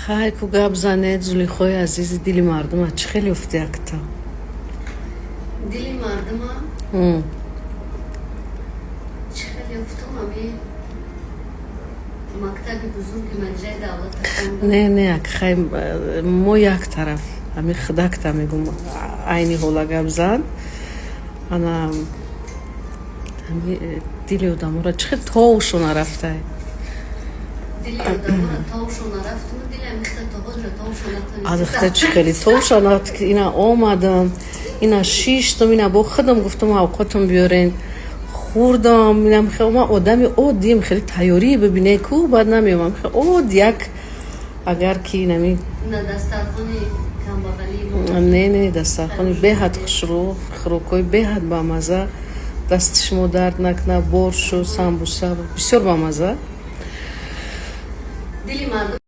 Хай, ку гап занед, Зулихои азизи, дили мардума чӣ хеле ёфти якта? Дили мардума чӣ хеле ёфтум? Ами мактаби бузурги Манижаи Давлата хондам. Не, не, хай, мо як тараф, ами худакта мегум, айни ҳола гап зан. Ана ами дили одаморо чӣ хел товшо нарафтай? Дили одаморо товшо нарафтуму дили амихта то ҳозира товшо Азихта чӣ хеле товша нарафт? Ина омадам, ина шиштам, ина бо худам гуфтам, авқотам биёрен, хӯрдам. Инам хел ман одами оддием, хеле тайёрӣ бибине ку баъд намеомам, хел од як агар ки инами На дастархони камбағалии мо. Не, дастархони беҳад хушрӯ, хӯрокҳои беҳад бамаза, дасти шумо дард накунад, боршу, самбуса бисёр бамаза. Дили мардум.